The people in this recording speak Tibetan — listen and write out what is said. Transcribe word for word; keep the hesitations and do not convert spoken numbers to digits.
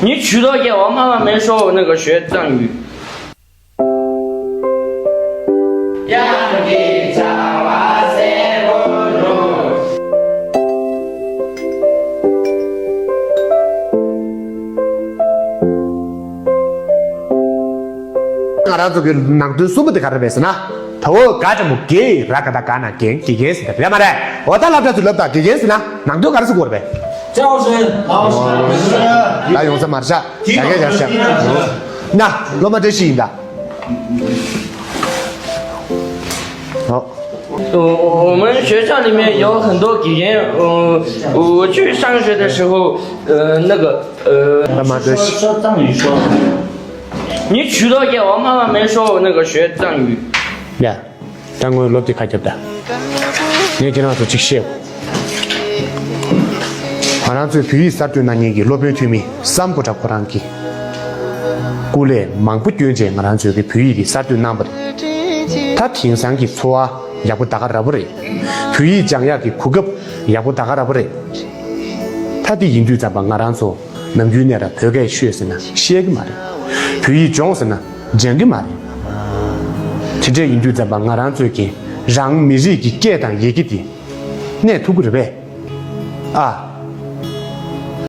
你娶到给我妈妈没说我那个学藏语。 ང་རང་ཚོ་གི་ནང་དོན་གསུམ་པོ་དེ་ག་རེ་རེད་ཟེར་ན། ད་འོ་ག་ཅམ་པོ་དགེ་ར་ག་ད་ག་ན་རྒན། དགེ་རྒན་ཟེར་ད་རེད་མ་རེད། འོ་ད་སློབ་གྲྭ་ཚོ་ལབ་ད་དགེ་རྒན་ཟེར་ན་ནང་དོན་ག་རེ་ཟེར་དགོས་རེད་པས། ལ་ཡོང་ས་མ་རེད་ཤག་ཡ་གི་ཡ་ཤག་ན་སློབ་མ་བཀྲ་ཤིས་ཡིན་ད། ཨོ། 我们学校里面有很多语言，呃，我去上学的时候，呃，那个，呃，妈妈的，说说藏语说。你娶到给我妈妈没说我那个学藏语。 ཡ། ད་ངོས་སློབ་དེབ་ཁ་རྒྱབ་ད། ངས་ཁྱེད་རང་ཚོ་གཅིག་བཤད། ང་རང་ཚོའི་བོད་ཡིག་གསར་གཏོད་གནང་མཁན་གྱི་སློབ་དཔོན་འཐུས་མི་སམ་བྷོ་ཊ་ཁོ་རང་གིས་སྐུ་ལས་མང་པོ་བསྐྱོན་བྱས་ང་རང་ཚོའི་གི་བོད་ཡིག་འདི་གསར་གཏོད་གནང་བ་རེད། ད་དེང་སང་གི་འཚོ་བ་ཡག་པོ་ད་ག་ར་བ་རེད། བོད་ཡིག་སྦྱང་ཡག་གི་གོ་སྐབས་ཡག་པོ་ད་ག་ར་བ་རེད། ད་དེ་ཡིན་དུས་ཙམ་པ་ང་རང་ཚོ་ནམ་རྒྱུན་ནས་ར་བོད་སྐད་ཤོད་ཟེར་ན་བཤད་གི་མ་རེད། བོད་ཡིག་སྦྱོངས་ཟེར་ན་སྦྱང་གི་མ་རེད། དེ་འདྲ་ཡིན་དུས་ཙམ་པ་ང་རང་ཚོས་ཀྱིས་རང་མི་རིགས་ཀྱི་སྐད་དང་ཡི་གེ་དེ་གནས་ཐུབ་ཀྱི་རེད་པས། ཨ།